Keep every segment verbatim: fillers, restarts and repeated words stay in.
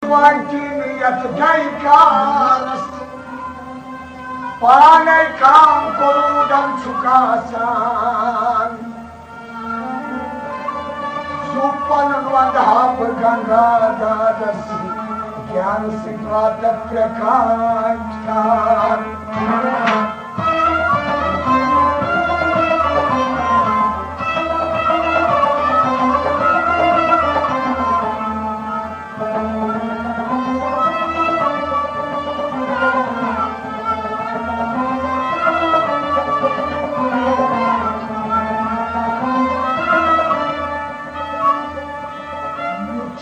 وۄنۍ دِن یَتھ ڈیکارس، پانے کام کوٚروٗدم چھُ کاسان۔ زُو پنُن ونٛدٕ ہا بہٕ گنگا دادس، گیانہٕ سۭتۍ واتکھ پرٛکاش دھار۔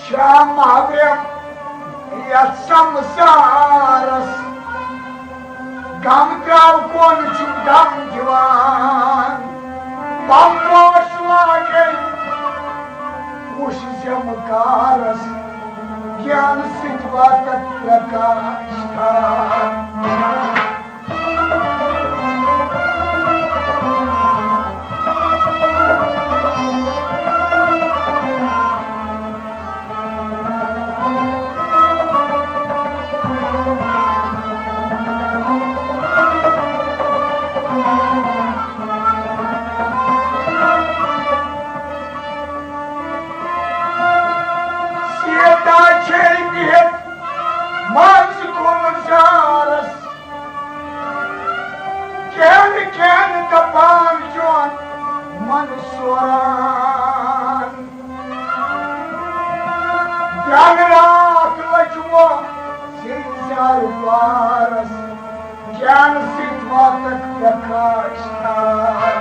شاہ محرم یتھ سمسارس، غم ترٛاو کون چھُ غم دِوان، پم پوش لاگے وُچھ زمہٕ کارس، گیان سۭتۍ واتکھ پرٛکاش دھار۔ سیتا چھے بِہِتھ منٛز گُلزارس، کینٛہہ نہٕ کینٛہہ نہٕ دپان چون من سوران۔ دٮ۪ن راتھ لٔجمو سِنسار پارس، گیان سۭتۍ واتکھ پرٛکاش دھار۔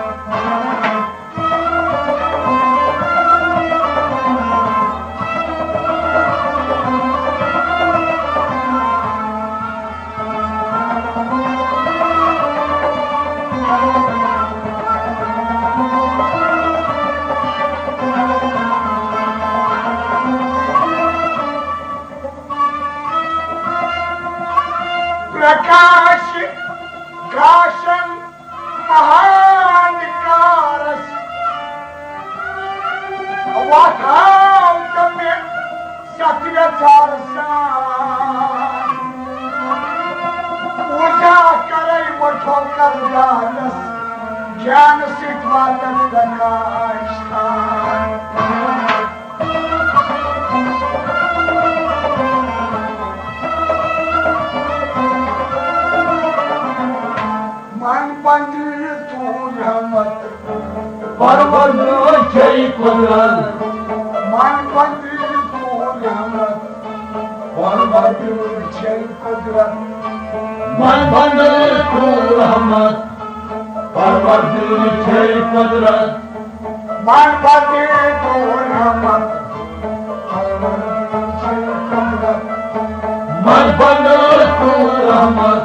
پرٛکاش کاشن مہان کارس، وۄتھ ہاو تہٕ مےٚ ستھ وٮ۪ژار سان۔ پوٗزا کرے مٹھو کردارس، گیان سۭتۍ واتن پرٛکاش دھار۔ من بندی تو رحمت، پروردگار چھے قدرت۔ من بندی تو رحمت، پروردگار چھے قدرت۔ من بندی تو رحمت، پروردگار چھے قدرت۔ من بندی تو رحمت، پروردگار چھے قدرت۔ من بندی تو رحمت،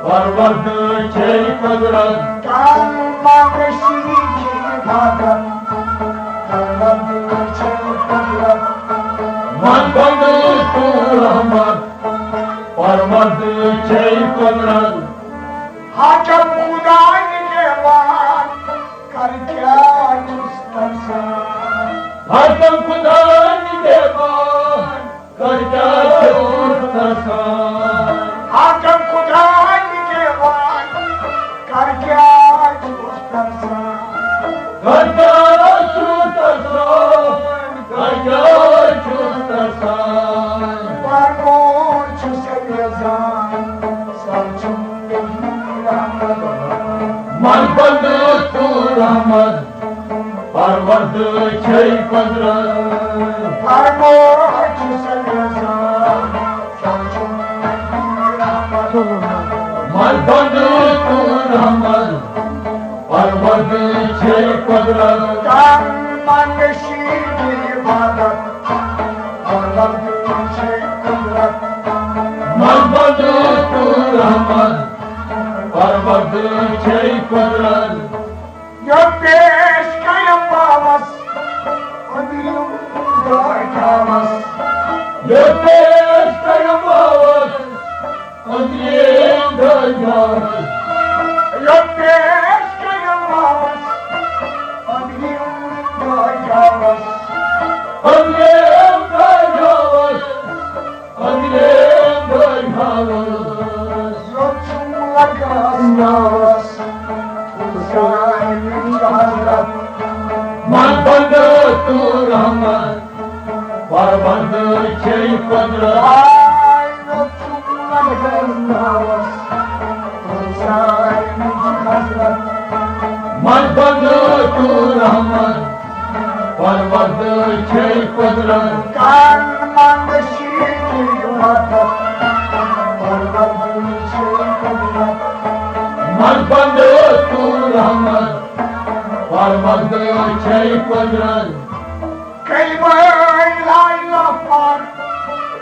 پروردگار چھے قدرت۔ تن من شریک عبادت، پروردگار چھے قدرت۔ من بندی تو رحمت، پروردگار چھے قدرت۔ حاکم خدا نگہبان، کر کیٛاہ چھُس ترسان؟ حاکم خدا نگہبان، کر کیٛاہ چھُس ترسان؟ حاکم خدا نگہبان، کر کیٛاہ چھُس ترسان؟ کر کیٛاہ چھُس ترسان؟ کر کیٛاہ چھُس ترسان؟ پرموش چھُ سمجھان، سمجھُن پیٚیہِ رحمت۔ من بندی تو رحمت، پروردگار چھے قدرت۔ پرموش چھُ سمجھان، سمجھُن پیٚیہِ رحمت۔ من بندی تو رحمت، پروردگار چھے قدرت۔ تن من شریک عبادت، پروردگار چھے قدرت۔ من بندی تو رحمت، پروردگار چھے قدرت۔ یوٚت پیش کرم باوس، أنٛدرِم دٲے تھاوس۔ یوٚت پیش کرم باوس، أنٛدرِم دٲے تھاوس۔ یوٚت پیش کرم باوس، أنٛدرِم دٲے تھاوس۔ أنٛدرِم دٲے تھاوس۔ قدرت۔ آے نہ ژوٗر اگر ناوس، سارنٕے چھِ حضرت۔ منٛز بنٛد تو رحمت، پروردگار چھے قدرت۔ کان منٛد شیٖرِتھ مدد، پروردگار چھے قدرت۔ منٛز بنٛد تو رحمت، پروردگار چھے قدرت۔ کلمہ لا الہ پر،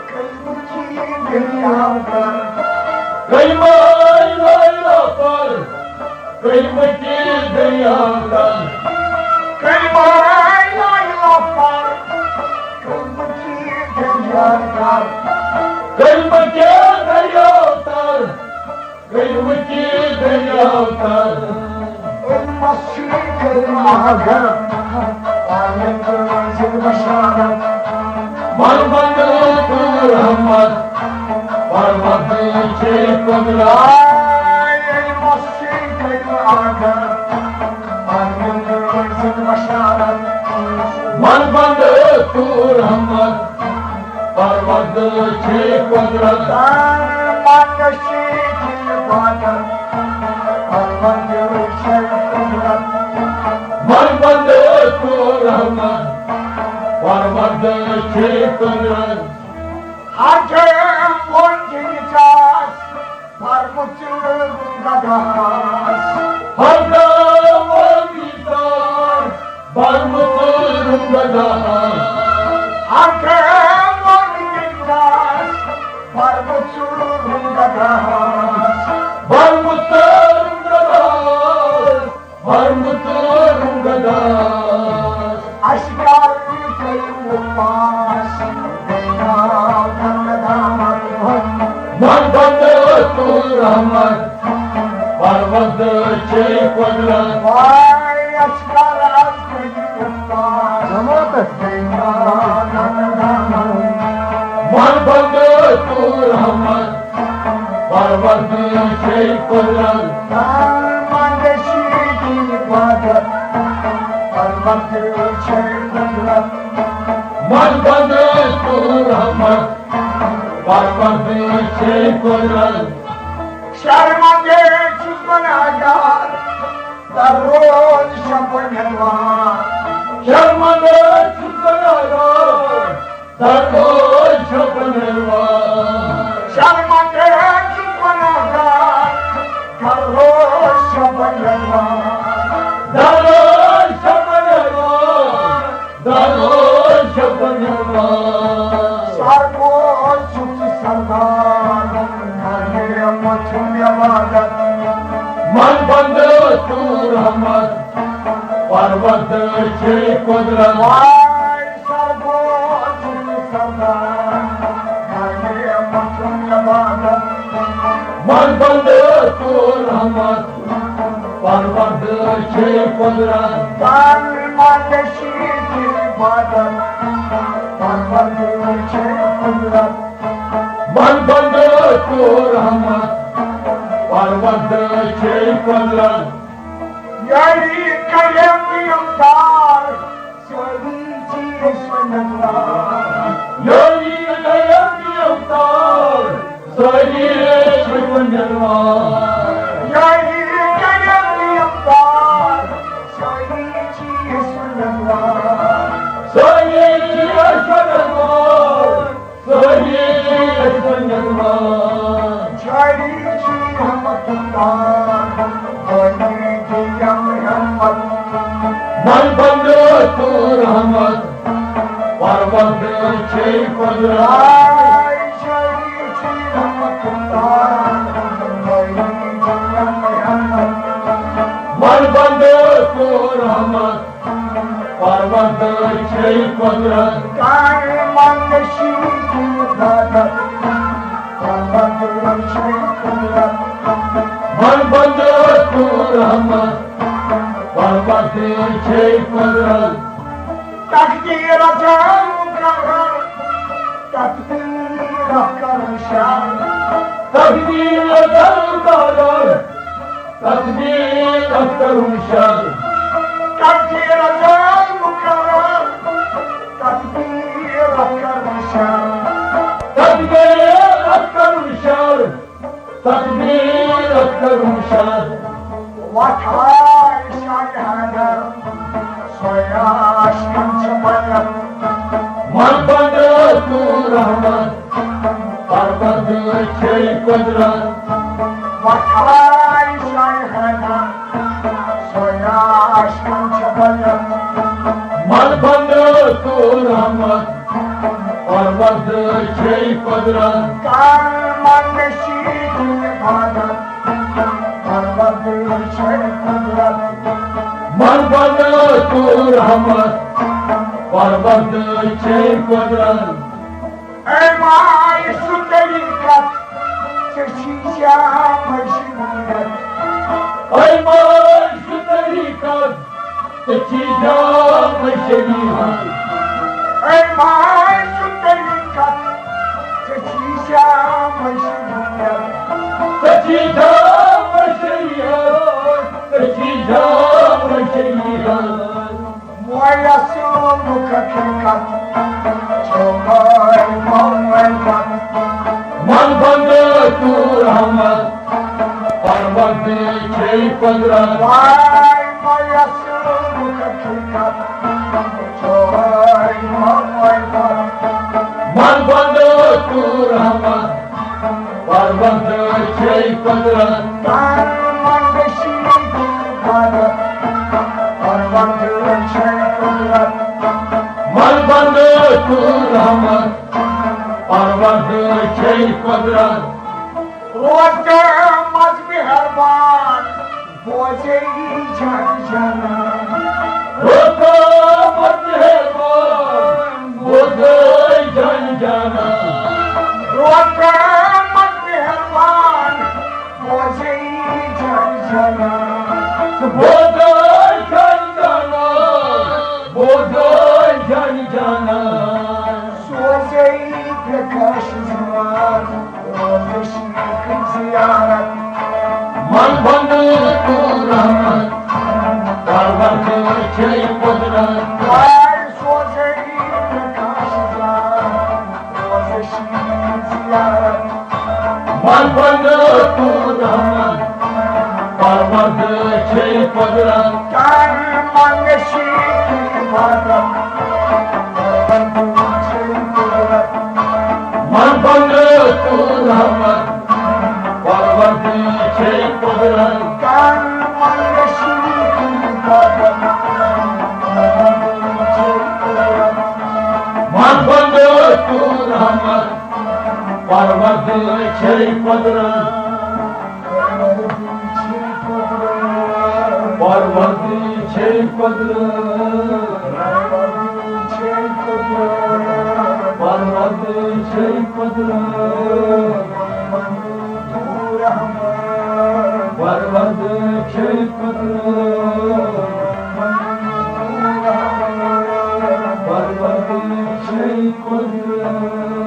کلمہ کی دنیا پر۔ کلمہ لا الہ پر، کلمہ کی دنیا پر۔ کلمہ لا الہ پر، کلمہ کی دنیا پر۔ کلمہ کی دنیا پر۔ علم کی دنیا تر۔ علمس چھُے کٔرمٕژ اگر، عالم تہٕ رٲضِل بشارت۔ من بندٕ تو رحمت، پروردگار چھے قدرت۔ آے علمس چھُے کٔرمٕژ اگر، عالم تہٕ رٲضِل بشارت۔ من بندٕ تو رحمت، پروردگار چھے قدرت۔ تن من نشیب عبادت، پروردگار چھے قدرت۔ من بندٕ تو رحمت، پروردگار چھے قدرت۔ ہر جایہِ وۄنۍ چھِ نِچاس، پرمُت ژٕ گداہس۔ ہر جایہِ وۄنۍ نِچاس، برمُت رُنٛگہٕ دار۔ ہر کٲم وۄنۍ نِچاس، برمُت رُنٛگہٕ دار۔ برمُت رُنٛگہٕ دار، برمُت رُنٛگہٕ دار۔ اَسہِ کر کٔرِو پاس، بیٚیہِ ناو کرنہٕ دامن۔ من بندٕ تو رحمت، پروردگار چھے قدرت۔ واے اَسہِ کر آز کٔرِو پاس۔ جماعت۔ بیٚیہِ ناو کرنہٕ دامن۔ من بندٕ تو رحمت، پروردگار چھے قدرت۔ من بندٕ شیٖرِتھ عبادت، پروردگار چھے قدرت۔ من بندٕ تو رحمت، پروردگار چھے قدرت۔ شرمندٕ چھُس گناہگار، در روز شب و نوار۔ شرمندٕ چھُس گناہگار، در روز شب و نوار۔ شرمندٕ چھُس گناہگار، در روز شب و نوار۔ در روز شب و نوار۔ در روز شب و نوار۔ سربوز چھُس سردار، کرے مچھُم عبادت۔ من بندٕ تو رحمت، پروردگار چھے قدرت۔ واے سربوز چھُس سردار، کرے مچھُم عبادت۔ من بندٕ تو رحمت، پروردگار چھے قدرت۔ تن من نشیب عبادت، پروردگار چھے قدرت۔ من بندٕ تو رحمت، پروردگار چھے قدرت۔ یاری کریم یمدار، سٲری چیٖز چھِ منتوار۔ یاری کریم یمدار، سٲری چھِ منتوار۔ یاری کریم یمدار، سٲری چیٖز چھِ منتوار۔ سٲری چیٖز چھِ منتوار۔ سٲری چھِ منتوار۔ سٲری چھِ رحمت اللہ، سٲری چھِ رحمت۔ من بندٕ تو رحمت، پروردگار چھے قدرت۔ آے سٲری چھِ رحمت اللہ، سٲری چھِ رحمت۔ من بندٕ تو رحمت، پروردگار چھے قدرت۔ کر من نشیب عبادت، پروردگار چھے قدرت۔ من بندٕ تو رحمت، پروردگار چھے قدرت۔ تقدیر ازل مقرر، تقدیر کرن شر۔ تقدیر ازل مقرر، تقدیر کرن شر۔ تقدیر ازل مقرر، تقدیر کرن شر۔ گٔیے اَتھ کَرُن شر، تقدیٖرَس کَرُن شر۔ وۄتھاے شاہی حیدر، سۄے عاشقَن چھِ بَنٛدَت۔ من بنٛدٕ تو رحمت، پروردگار چھے قدرت۔ وۄتھاے شاہی حیدر، سۄے عاشقَن چھِ بَنٛدَت۔ من بنٛدٕ تو رحمت، پروردگار چھے قدرت۔ کر منگشی عبادت، پروردگار چھے قدرت۔ من بنٛدٕ تو رحمت، پروردگار چھے قدرت۔ اے ماے سُہ طریٖقت، ژےٚ چھی جامٕے شریٖعت۔ اے ماے سُہ طریٖقت، ژےٚ چھی جامٕے شریٖعت۔ اے ماے سُہ طریٖقت، ژےٚ چھی جامٕے شریٖعت۔ ژےٚ چھی جامٕے شریٖعت، ژےٚ چھی جامٕے شریٖعت۔ ویسُک حقیقت چھُ غٲیبہٕ معرفت۔ من بنٛدٕ تو رحمت، پروردگار چھے قدرت۔ وای ویسُک حقیقت چھُ غٲیبہٕ معرفت۔ من بنٛدٕ تو رحمت، پروردگار چھے قدرت۔ کر منگشی عبادت، پروردگار چھے قدرت۔ من بنٛدٕ تو رحمت، پروردگار چھے قدرت۔ روز قیامت مہربان، بوزے جان جانا۔ روز قیامت مہربان، بوزے جان جانا۔ روز قیامت مہربان، بوزے جان جانا۔ بوزے جان جانا، بوزے جان جانا۔ سوزے پرکاش زمان، روزش زیارت۔ من بنٛدٕ تو رحمت، پروردگار چھے قدرت۔ وای سوزے پرکاش زمان، روزش زیارت۔ من بنٛدٕ تو رحمت، پروردگار چھے قدرت۔ کر منگشی عبادت، پروردگار چھے قدرت۔ من بنٛدٕ تو رحمت، پروردگار چھے قدرت۔ کر منگشی عبادت، پروردگار چھے قدرت۔ من بنٛدٕ تو رحمت، پروردگار چھے قدرت۔ پروردگار چھے قدرت۔ پروردگار چھے قدرت۔ پروردگار چھے قدرت۔ پروردگار چھے قدرت۔ پروردگار چھے قدرت۔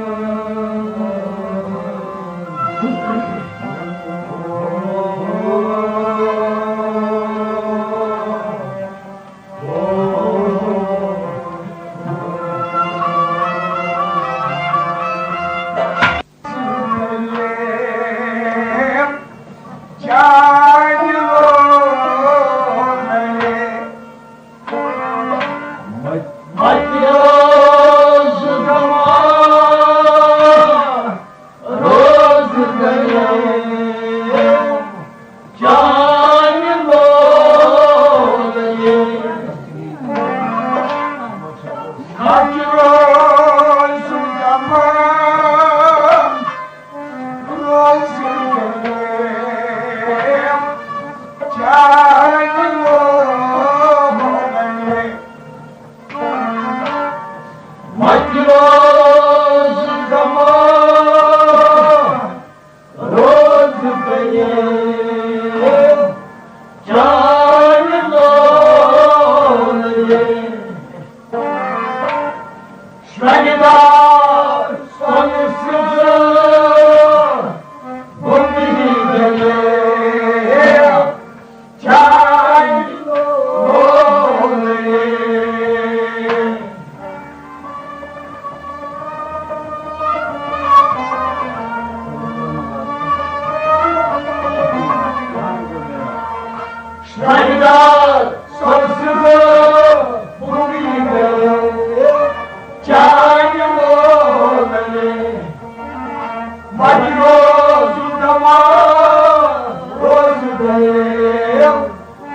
پتہٕ روزُس دماغ، روزُس دلیل،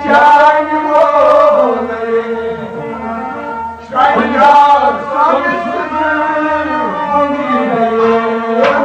چانہِ لولہٕ۔ شاید سمجھ سُہ دل بُنگی گئے۔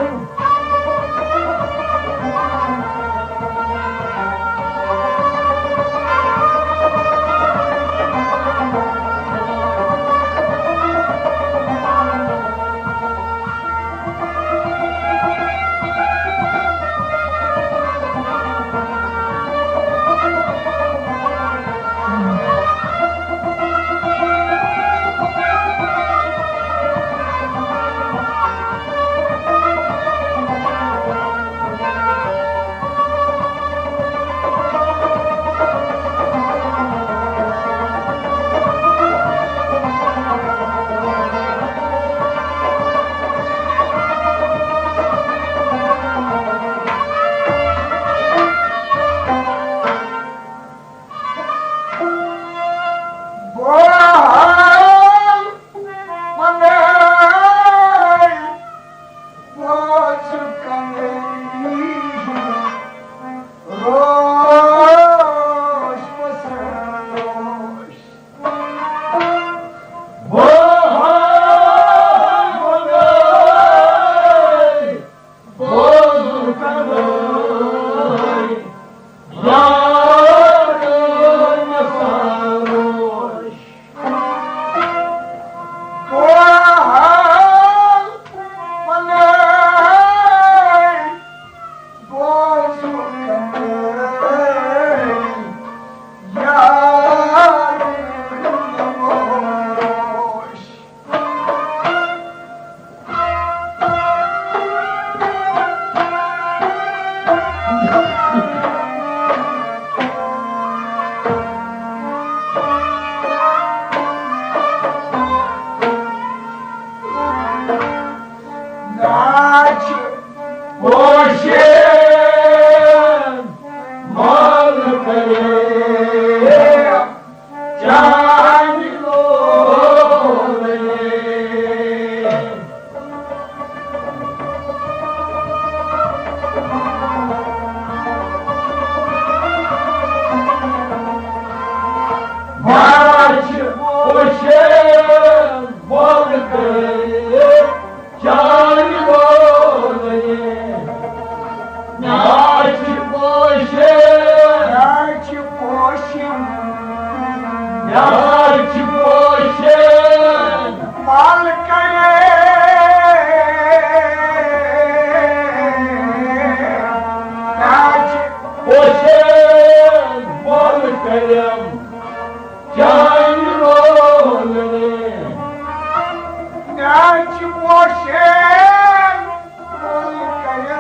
ناچ پوشن مال کرے چانہِ لولہٕ۔ ناچ پوشن مال کرے چانہِ لولہٕ۔ ناچ پوشن، ناچ پوشن، ناچ پوشن مال کرے۔ ناچ پوشن مال کرے چانہِ لولہٕ۔ ناچ پوشن مال کرے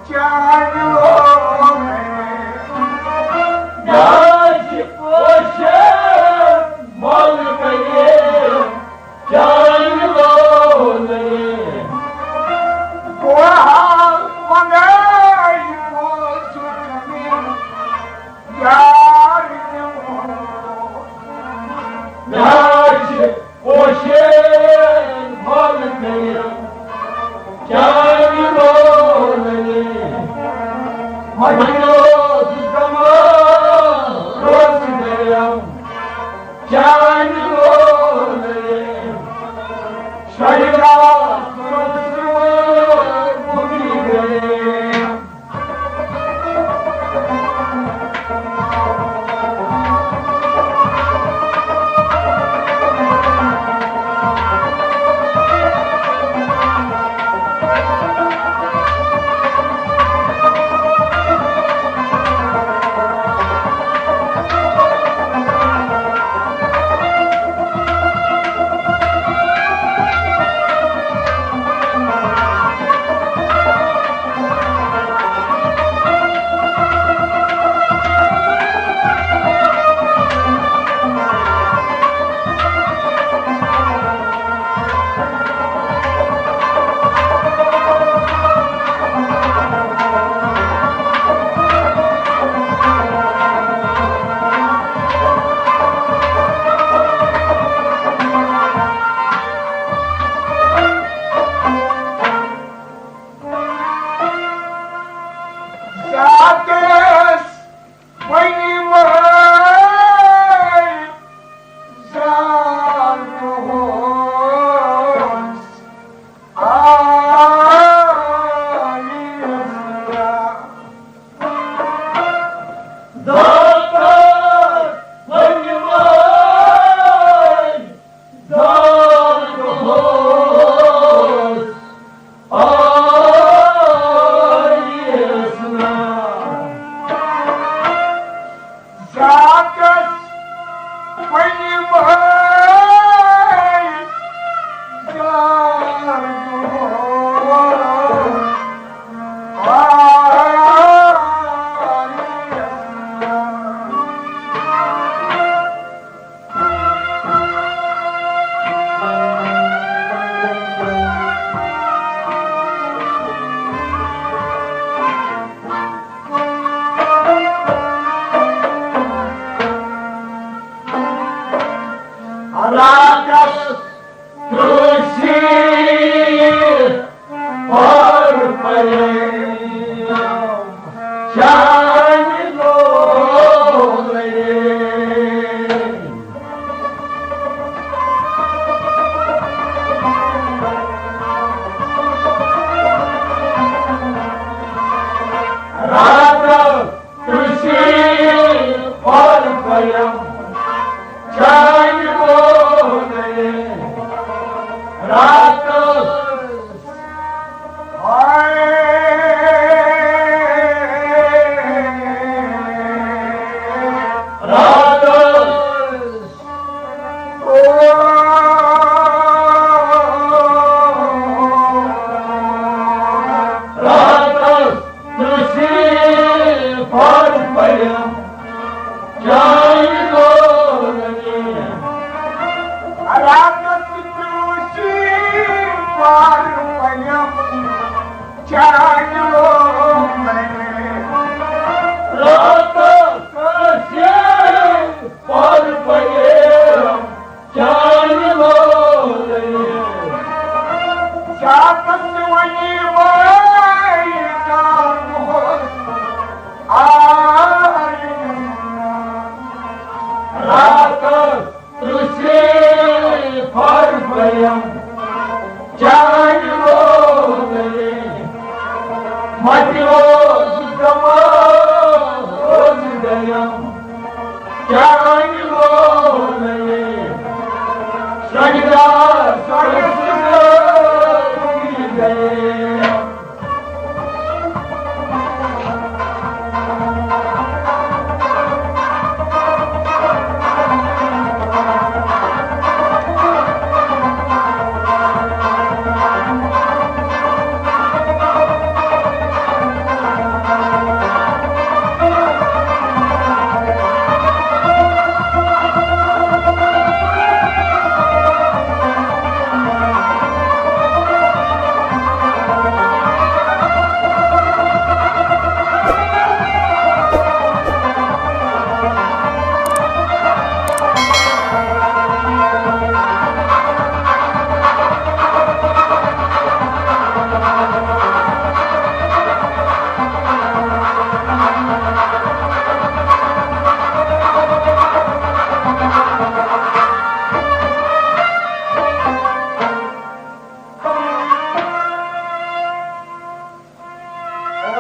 چانہِ لولہٕ۔ ناچ پوشن مال کرے چانہِ لولہٕ۔ گوہر ونگائی پوشن یار نِمو۔ ناچ پوشن مال کرے چانہِ لولہٕ۔ وۄنۍ اوس دماغ روزٕ گٔیَم چانہِ لولہٕ۔ شاید بُنگی گٔیَم۔ چانہِ لولے۔ راتس تُلسی پھۄل پھۄلٮ۪م چانہِ لولے۔ راتس راتس تُلسی پھۄل پھۄلٮ۪م چانہِ لولے۔ مَتہِ روز دَما روز دَیَم چانہِ لولے۔ سجدہ سجدہ گٔیَم۔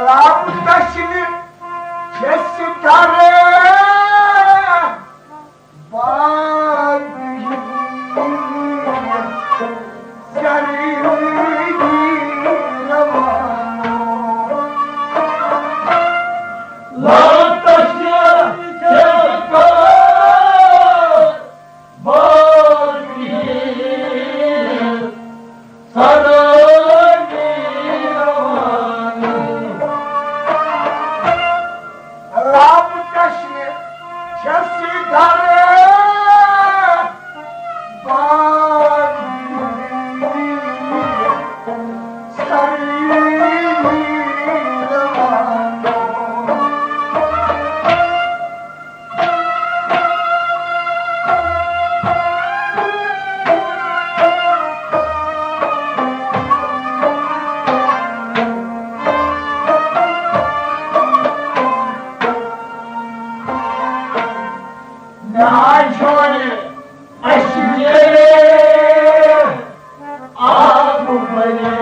لب تشنہِ چھِ ستارٕ باد زرعی روانو۔ لب تشنہِ چھِ ستارٕ باد سرانی روانو۔ لب تشنہِ چھِ ستارٕ باد سرانی روانو۔ ناجوڑ اشکے آب بنے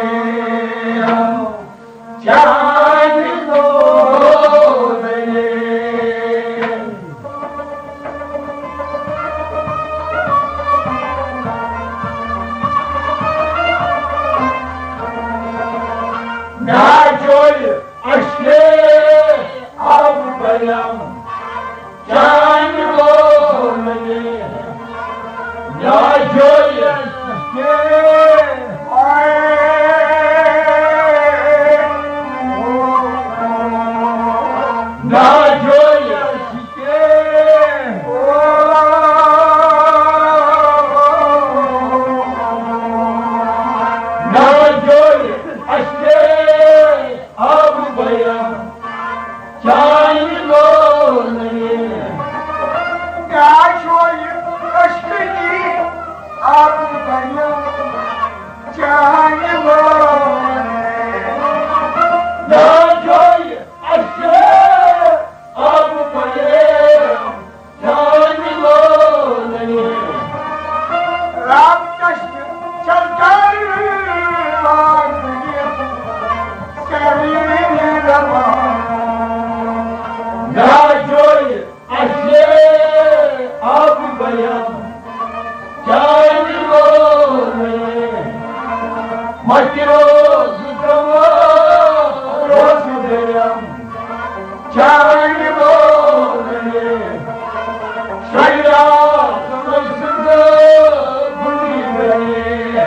چانہِ لولے۔ ناجوڑ اشکے آب بنم چانہِ لولے۔ ناجوڑ اشکے ناجوڑ اشکے ناجوڑ اشکے آب بنم چانہِ لولے۔ ناجوڑ اشکے آب جاے اَسہِ آب پریم جان لوننی۔ رب چشم چلچل لاننی۔ سرین روا۔ جاے اَسہِ آب پریم جان لوننی۔ مٹی روز کما روز دریم جان لوننی۔ شاعرہ سمجھ سمجھ بُنی گئی۔